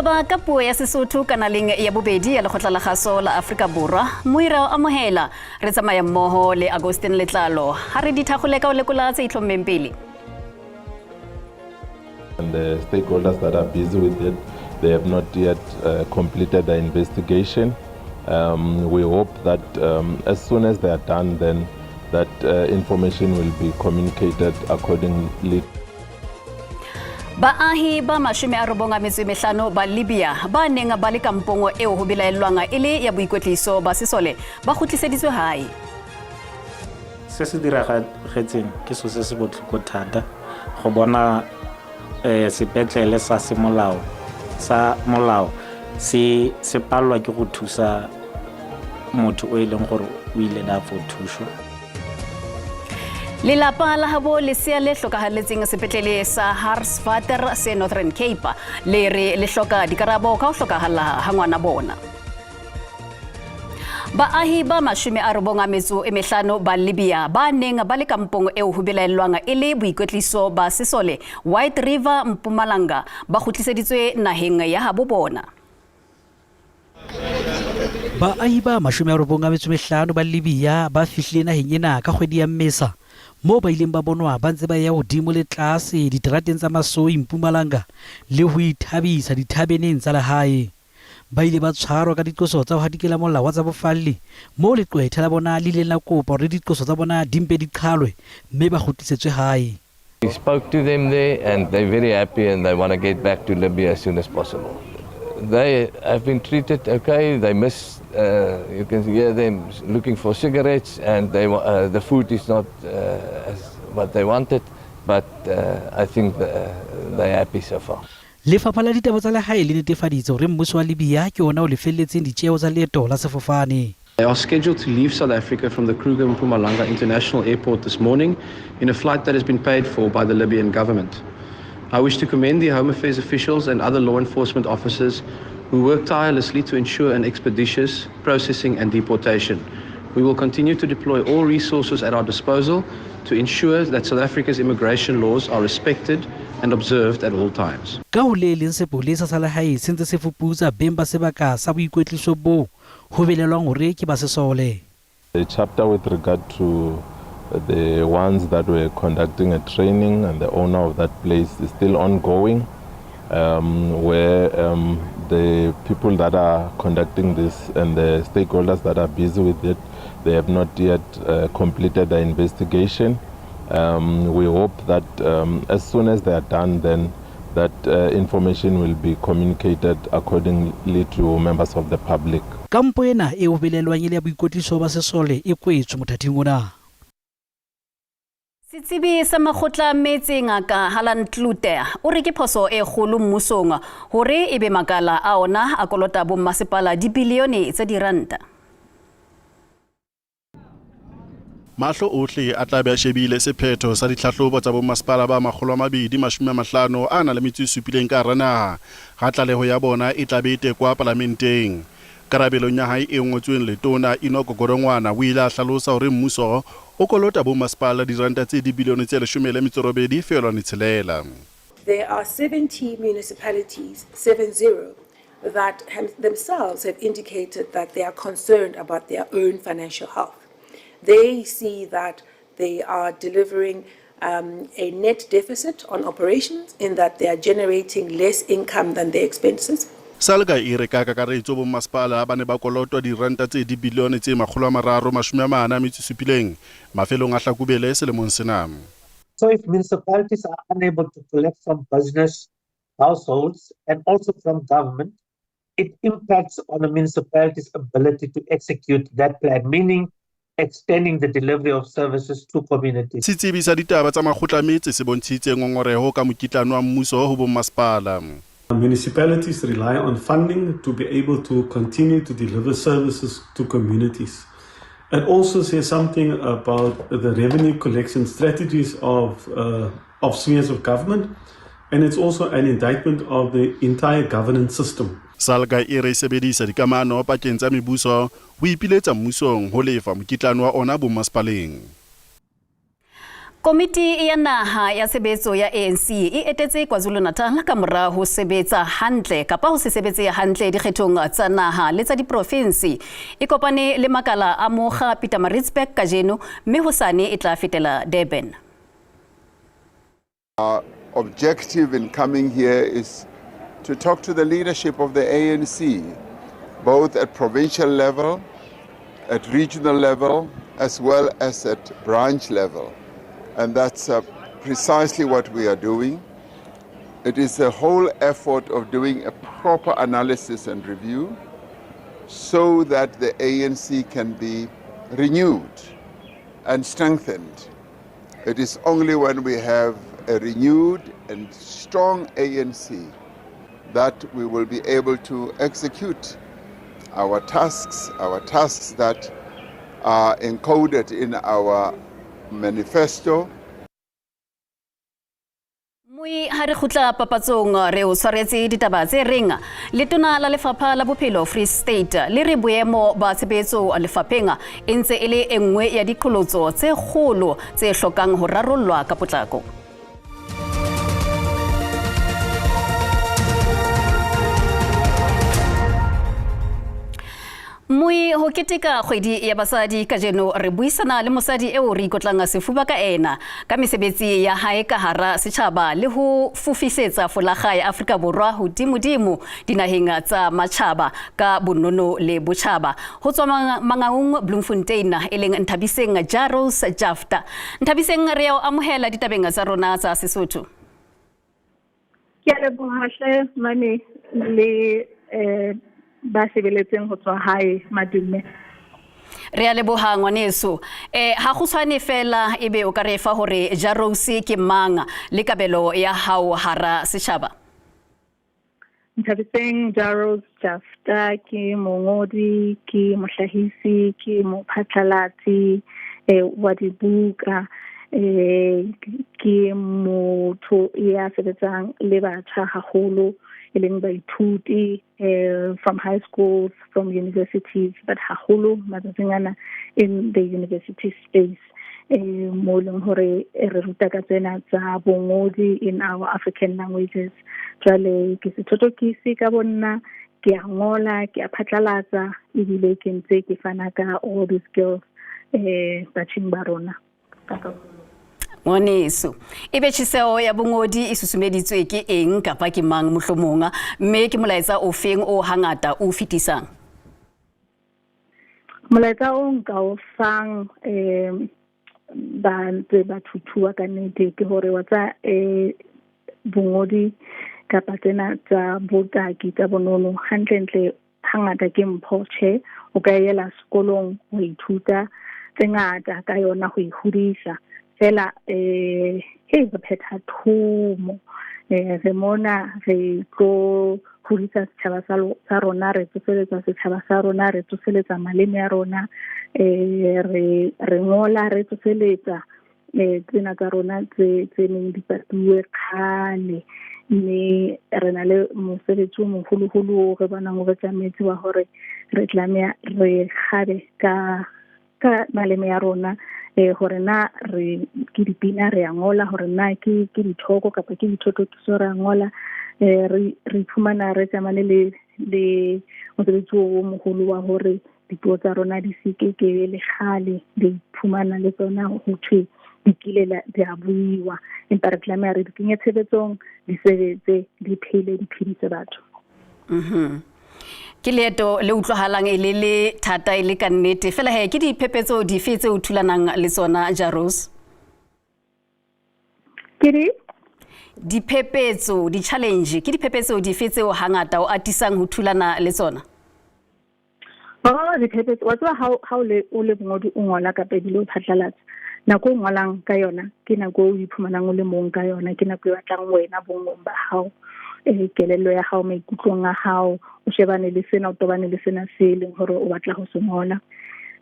Ditaba ka puo ya Sesotho kanaleng ya bobedi ya Lekgotla la Kgaso la Afrika Borwa. Moira o amohela. Re tsamaya mmoho le Agustin Letlalo. Ha re di thakgole ka ho lekola tse itlhommeng pele. And the stakeholders that are busy with it, they have not yet completed the investigation. We hope that as soon as they are done, then that information will be communicated accordingly. Baahi ba 95 ba Libya ba neng ba le kampong eo ho belaellwang e le ya boikwetliso ba sesole ba kgutliseditswe hae. Se se diragetseng ke so se se botlhoko thata go bona sepetlele sa semolao sa molao se se palelwa ke go thusa motho o e leng gore o ile da for thuso. Lelapa la habo lesea le hlokahalletseng sepetlele sa Hartswater se Northern Cape le re le hloka dikarabo ka ho hlokahalla ha ngwana bona. Baahi ba 95 ba Libya ba neng ba le kampong eo ho belaellwang e le boikwetliso ba sesole White River Mpumalanga ba kgutliseditswe naheng ya habo bona. Baahi ba 95 ba Libya ba fihlile naheng ena ka kgwedi ya Mmesa, moo ba ileng ba bonwa ba ntse ba ya hodimo le tlase diterateng tsa Masoi Mpumalanga le ho ithabisa dithabeneng tsa lehae. Ba ile ba tshwarwa ka diqoso tsa ho hatikela molao wa tsa bofalli, moo leqwetha la bona le ileng la kopa hore diqoso tsa bona di mpe di qhalwe mme ba kgutlisetswe hae. We spoke to them there and they're very happy and they want to get back to Libya as soon as possible. They have been treated okay. They miss, you can hear them looking for cigarettes and the food is not as what they wanted, but I think they're happy so far. Lefapha la ditaba tsa lehae le netefaditse hore mmuso wa Libya ke ona o lefelletseng ditjeo tsa leeto la sefofane. They are scheduled to leave South Africa from the Kruger Mpumalanga International Airport this morning in a flight that has been paid for by the Libyan government. I wish to commend the Home Affairs officials and other law enforcement officers who work tirelessly to ensure an expeditious processing and deportation. We will continue to deploy all resources at our disposal to ensure that South Africa's immigration laws are respected and observed at all times. Ka ho le leng sepolesa sa lehae se ntse se fuputsa beng ba sebaka sa boikwetliso boo ho belelwang hore ke ba sesole. The chapter with regard to the ones that were conducting a training and the owner of that place is still ongoing, where the people that are conducting this and the stakeholders that are busy with it, they have not yet completed the investigation. We hope that as soon as they are done, then that information will be communicated accordingly to members of the public. Kampo ena e ho belelwang e le ya boikwetliso ba sesole e kwetswe mothating ona. Setsebi sa makgotla metse Ngaka Halan Klute o re ke phoso e kgolo mmusong hore ebe makala a ona a kolota bommasepala dibilione tsa diranta. Mahlo ohle a tla be a shebile sephetho sa ditlhahlobo tsa bommasepala ba 257 a nang le metso e supileng ka hara naha, ha tlaleho ya bona e tla be e tekwa palamenteng. Karabelong ya hae e ngotsweng letona Enoch Godongwana o ile a hlalosa hore mmuso o kolota bommasepala diranta tse dibilione tse 18.6. There are 70 municipalities, 70, that themselves have indicated that they are concerned about their own financial health. They see that they are delivering a net deficit on operations in that they are generating less income than their expenses. Salga e re ka kakaretso bommasepala ba ne ba kolotwa diranta tse dibilione tse 347 mafelong a Hlakubele selemong sena. So if municipalities are unable to collect from business, households, and also from government, it impacts on the municipality's ability to execute that plan, meaning extending the delivery of services to communities. Setsebi sa ditaba tsa makgotla metse se bontshitse ngongoreho ka mokitlane wa mmuso ho bommasepala. Municipalities rely on funding to be able to continue to deliver services to communities. It also says something about the revenue collection strategies of spheres of government, and it's also an indictment of the entire governance system. Salga e re sebedisa dikamano pakeng tsa mebuso ho ipiletsa mmusong ho lefa mokitlane wa ona bommasepaleng. Komiti ya naha ya tshebetso ya ANC e etetse KwaZulu-Natal ka mora ho sebetsa hantle kapa ho se sebetse hantle dikgethong tsa naha le tsa diprofinsi. E kopane le makala a mokga Pietermaritzburg kajeno mme hosane e tla fetela Durban. Our objective in coming here is to talk to the leadership of the ANC, both at provincial level, at regional level, as well as at branch level. And that's precisely what we are doing. It is a whole effort of doing a proper analysis and review so that the ANC can be renewed and strengthened. It is only when we have a renewed and strong ANC that we will be able to execute our tasks that are encoded in our manifesto. Moi ha re kgutla papatsong re o tshwaretse ditaba tse reng letona la lefapha la bophelo Free State le re boemo ba tshebetso lefapheng e ntse e le e nngwe ya diqholotso tse kgolo tse hlokang ho rarollwa ka potlako. Moi ho keteka kgwedi ya basadi kajeno re buisana le mosadi eo re ikotlang sefuba ka ena ka mesebetsi ya hae ka hara setjhaba le ho fofisetsa folaga ya Afrika Borwa hodimodimo dinaheng tsa matjhaba ka bonono le botjhaba. Ho tswa Mangaung Bloemfontein e leng Nthabiseng Jaros Jafta. Nthabiseng, re ya o amohela ditabeng tsa rona tsa Sesotho. Ke a leboha hle mane le ba sebeletseng ho tswa hae madume. Re a leboha ngwaneso. Ha go tshwane fela ebe o ka re fa hore Jaros ke mang le kabelo ya hao hara setjhaba? Nthabiseng Jaros Jafta ke mongodi, ke mohlahisi, ke mophatlalatsi wa dibuka, ke motho ya sebetsang le batjha haholo e leng baithuti from high schools, from universities, but haholo matsatsing ana in the university space, mo leng hore re ruta ka tsena tsa bongodi in our African languages. Jwale ke sethothokisi ka bonna, ke a ngola, ke a phatlalatsa, ebile ke ntse ke fana ka all the skills batjheng ba rona. Ngwaneso, ebe tjheseho ya bongodi e susumeditswe ke eng kapa ke mang mohlomong, mme ke molaetsa ofeng o hangata o fetisang? Molaetsa o nka o fang ba ntse ba thuthuwa ka nnete ke hore wa tsa bongodi kapa tsena tsa botaki tsa bonono hantlentle hangata ke mpho. Tjhe, o ka yela sekolong ho ithuta tse ngata ka yona ho e hodisa. Fela re phetha thomo, re mona re tlo hodisa setjhaba sa rona, re tsoseletsa setjhaba sa rona, re tsoseletsa maleme a rona, re ngola, re tsoseletsa tsena tsa rona tse neng di patuwe kgale. Mme re na le mosebetsi o moholoholo o re bonang o re tlametse wa hore re tlameha re kgabe ka maleme a rona, hore na re ke dipina re a ngola, hore na ke dithoko kapa ke dithothokiso re a ngola. Re iphumana re tsamane le mosebetsi o moholo wa hore dipuo tsa rona di se ke ke le kgale di iphumana le tsona ho thwe di kile di a buiwa, empa re tlameha re di kenye tshebetsong, di sebetse, di phele, di phedise batho. Ke leeto le utlwahalang e le le thata e le ka nnete. Fela he, ke diphephetso dife tse o thulanang le tsona Jaros? Ke di? Diphephetso, di-challenge, ke diphephetso dife tseo hangata o atisang ho thulana le tsona? Ba diphephetso, wa tseba ha o le mongodi o ngola kapa ebile o phatlalatsa, nako o ngolang ka yona ke nako o iphumanang o le mong ka yona, ke nako e batlang wena bongong ba hao, kelello ya hao, maikutlong a hao, o shebane le sena, o tobane le sena se leng hore o batla ho se ngola.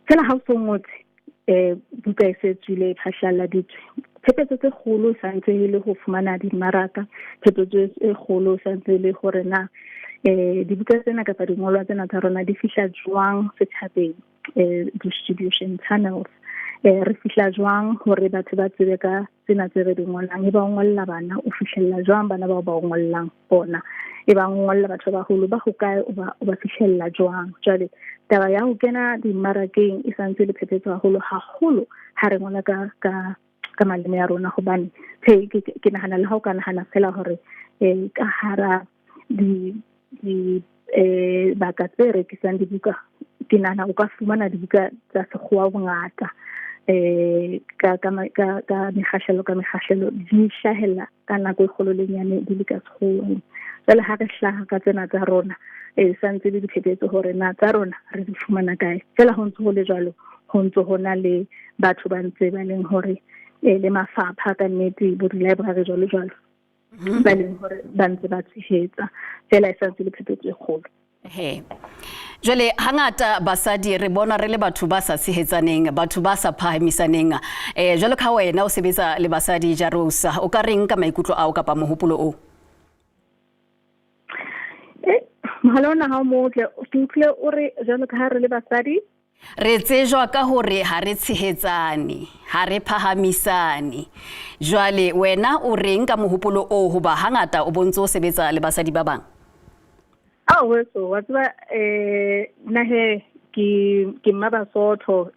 Fela ha o so ngotse buka e se tswile, e phahlaladitswe, phephetso tse kgolo sa ntse e le ho fumana dimmaraka, phephetso e kgolo sa ntse e le hore na dibuka tsena kapa dingolwa tsena tsa rona di fihla jwang setjhabeng, distribution channels. Um re fihla jwang hore batho ba tsebe ka tsena tse re di ngolang? E ba o ngolla bana, o fihlella jwang bana bao ba o ngollang bona? E ba ngolla batho ba baholo ba hokae, o ba o ba fihlella jwang? Jwale taba ya ho kena dimmarakeng e santse le phephetso haholo haholo ha re ngola ka ka ka maleme a rona, hobane ke nahana le ha o ka nahana fela hore um ka hara di di eh baka tse rekisang dibuka, ke nahana o ka fumana dibuka tsa sekgowa bongata eh ka ka ka ka mekgahlelo ka mekgahlelo di hlahella ka nako e kgolo le nyane di le ka sekgoweng. Jwale ha re hlaha ka tsena tsa rona e santse le diphephetso hore na tsa rona re di fumana kae. Fela ho ntse ho le jwalo, ho ntse ho na le batho ba ntse ba leng hore le mafapha ka nnete, bo di-library jwalo jwalo, ba leng hore ba ntse ba tshehetsa, fela e santse le phephetso e kgolo. He. Jwale hangata basadi re bona re le batho ba sa tshehetsaneng, batho ba sa phahamisaneng. Jwalo ka wena o sebetsa le basadi Jarosa, o ka reng ka maikutlo ao kapa mohopolo o? Mohala ona ha o motle, ke utlwile o re jwalo ka ha re le basadi re tsejwa ka hore ha re tshehetsane, ha re phahamisane. Jwale wena o reng ka mohopolo o, hoba hangata o bontse o sebetsa le basadi ba bang? Ao weso, wa tseba nna he ke mma Basotho,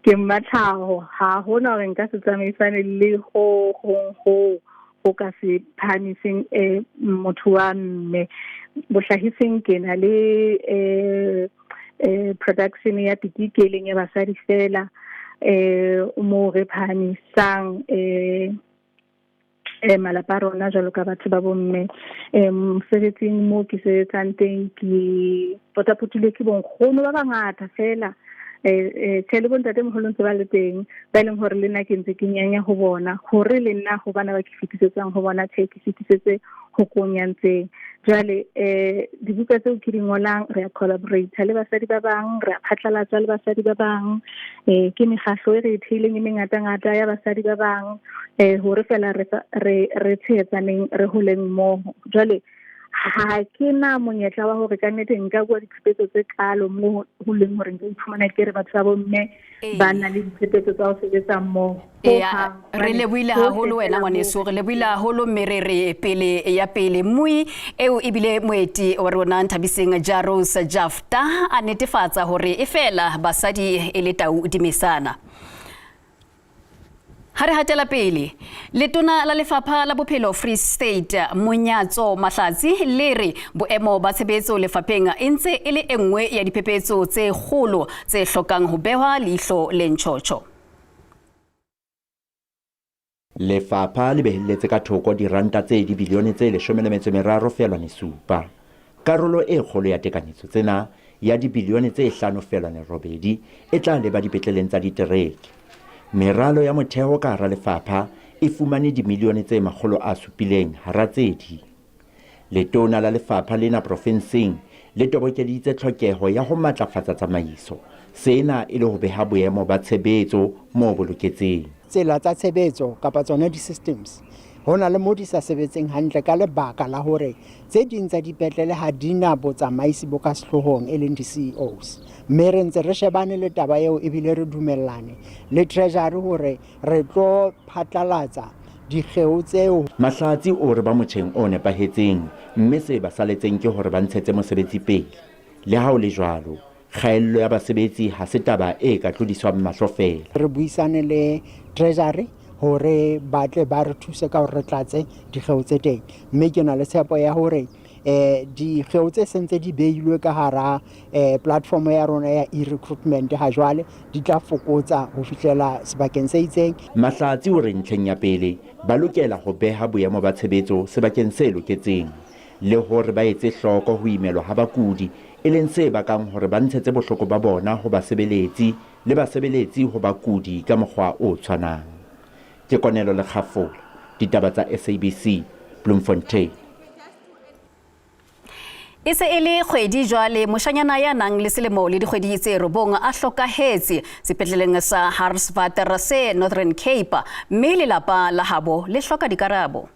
ke mma tlhaho, ha hona hore nka se tsamaisane le ho hong ho ho ka se phahamiseng motho wa mme. Bohlahiseng ke na le production ya pitiki e leng ya basadi fela, mo re phahamisang malapa a rona jwalo ka batho ba bomme. Mosebetsing mo ke sebetsang teng ke potapotilwe ke bonkgono ba bangata fela, tjhe le bontate moholo ntse ba le teng, ba e leng hore le nna ke ntse ke nyanya ho bona, hore le nna ho bana ba ke fetisetsang ho bona, tjhe ke fetisetse ho konyantseng. Jwale dibuka tseo ke di ngolang re a collaborate le basadi ba bang, re a phatlalatsa le basadi ba bang, ke mekgahlo e re e theileng e mengatangata ya basadi ba bang, hore fela re tshehetsaneng, re holeng mmoho. Jwale ha ke na monyetla wa hore ka nnete nka bua diphephetso tse kalo mo ho leng hore nka iphumana ke re batho ba bomme ba na le diphephetso tsa ho sebetsa mmoho. Re lebohile haholo wena ngwaneso, re lebohile haholo, mme re re pele ya pele mmui eo ebile moeti wa rona Nthabiseng Jaros Jafta a netefatsa hore e fela basadi e le tau dimesana. Ha re hatela pele, letona la lefapha la bophelo Free State Monyatso Mahlatsi le re boemo ba tshebetso lefapheng e ntse e le e nngwe ya diphephetso tse kgolo tse hlokang ho behwa leihlo le ntjhotjho. Lefapha le behelletse ka thoko diranta tse dibilione tse 13.7. Karolo e kgolo ya tekanyetso tsena ya dibilione tse 5.8 e tla leba dipetleleng tsa ditereke. Meralo ya motheo ka hara lefapha e fumane dimilione tse 700 hara tse ding. Letona la lefapha lena profenseng le tobokeditse tlhokeho ya ho matlafatsa tsamaiso, sena e le ho beha boemo ba tshebetso moo bo loketseng. Tsela tsa tshebetso kapa tsona di-systems ho na le mo di sa sebetseng hantle ka lebaka la hore tse ding tsa dipetlele ha di na botsamaisi bo ka sehloohong e leng di-CEOs, mme re ntse re shebane le taba eo ebile re dumellane le Treasury hore re tlo phatlalatsa dikgeo tseo. Mahlatsi o re ba motjheng o nepahetseng mme se ba saletseng ke hore ba ntshetse mosebetsi pele. Le ha ho le jwalo, kgaello ya basebetsi ha se taba e ka tlodiswang mahlo feela. Re buisane le Treasury hore ba tle ba re thuse ka hore re tlatse dikgeo tse teng, mme ke na le tshepo ya hore dikgeo tse sentse di beilwe ka hara platform ya rona ya e-recruitment ha jwale di tla fokotsa ho fihlela sebakeng se itseng. Mahlatsi o re ntlheng ya pele ba lokela ho beha boemo ba tshebetso sebakeng se loketseng le hore ba etse hloko ho imelwa ha bakudi, e leng se bakang hore ba ntshetse bohloko ba bona ho basebeletsi le basebeletsi ho bakudi ka mokgwa o tshwanang. Ke Konelo Lekgafola, ditaba tsa SABC, Bloemfontein. E se e le kgwedi jwale moshanyana ya nang le selemo le dikgwedi tse 9 a hlokahetse sepetleleng sa Hartswater se Northern Cape, mme lelapa la habo le hloka dikarabo.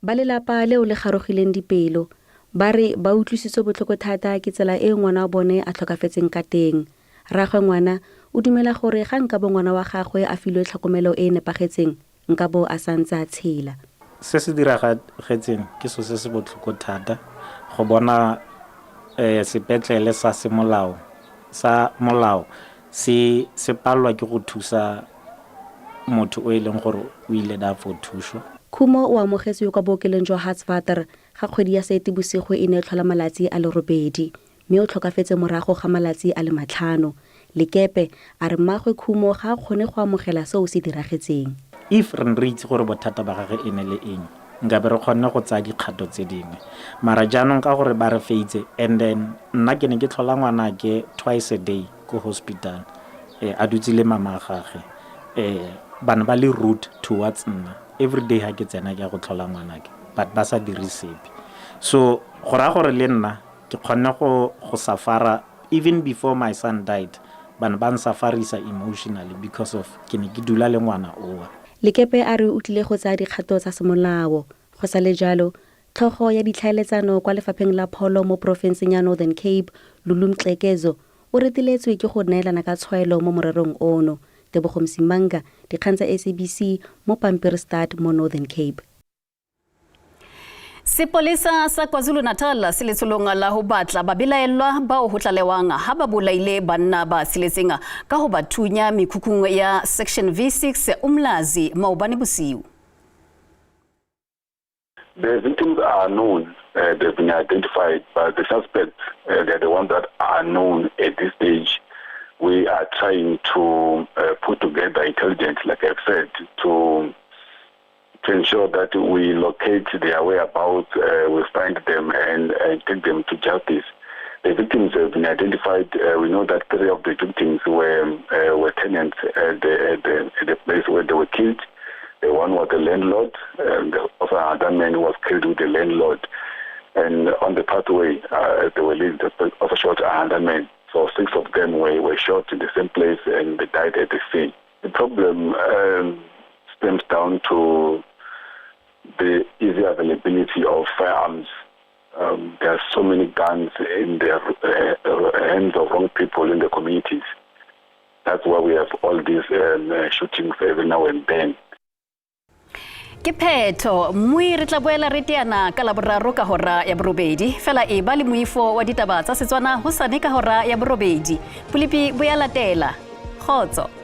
Ba lelapa leo le garogileng dipelo Ba re ba utlwisitswe botlhoko thata ke tsela e ngwana wa bone a tlhokafetseng ka teng. Rraagwe ngwana o dumela gore ga nkabo ngwana wa gagwe a filwe tlhokomelo e e nepagetseng, nkabo a sa ntse a tshela. Se se diragetseng ke so se se botlhoko thata go bona sepetlele sa semolao sa molao se se palelwa ke go thusa motho o e leng gore o ile da for thuso. Khumo o amogetswe kwa bookelong jwa Hartswater ga kgwedi ya Seetebosigo e ne e tlhola malatsi a le robedi mme o tlhokafetse morago ga malatsi a le matlhano. Lekepe a re mmaagwe Khumo ga a kgone go amogela seo se diragetseng. If re ne re itse gore bothata ba gagwe e ne le eng, nkabe re kgonne go tsaya dikgato tse dingwe. Mara jaanong ka gore ba re feitse, and then nna ke ne ke tlhola ngwanake twice a day ko hospital, a dutse le mama gagwe. Ba ne ba le rude towards nna. Every day ha ke tsena ke ya go tlhola ngwanake, but ba sa dire sepe. So go raya gore le nna ke kgonne go go safara even before my son died, ba ne ba nsafarisa emotionally because of ke ne ke dula le ngwana oa. Lekepe a re o tlile go tsaya dikgato tsa semolao. Go sa le jalo, tlhogo ya ditlhaeletsano kwa lefapheng la pholo mo porofenseng ya Northern Cape, Lulu Mxekezo, o reteletswe ke go neelana ka tshwaelo mo morerong ono. Tebogo Msimanga, Dikgang tsa SABC mo Pampierstad mo Northern Cape. Sepolesa sa KwaZulu-Natal se letsholong la ho batla babelaellwa bao ho tlalewang ha ba bolaile banna ba tsheletseng ka ho ba thunya mekhukhung ya Section V6 Umlazi maobane bosiu. The victims are known. They've been identified, but the suspects, they're the ones that are known at this stage. We are trying to put together intelligence, like I've said, to ensure that we locate their whereabouts, we find them and take them to justice. The victims have been identified. We know that 3 of the victims were tenants at the place where they were killed. The one was the landlord, and the other man was killed with the landlord. And on the pathway, as they were leaving, they also shot another man. So 6 of them were shot in the same place and they died at the scene. The problem stems down to the easy availability of firearms. There are so many guns in the hands of wrong people in the communities. That's why we have all these shootings every now and then. Ke phetho mmui re tla boela re teana ka laboraro ka hora ya borobedi fela e ba le moifo wa ditaba tsa Setswana hosane ka hora ya borobedi. Polipi bo ya latela. Kgotso.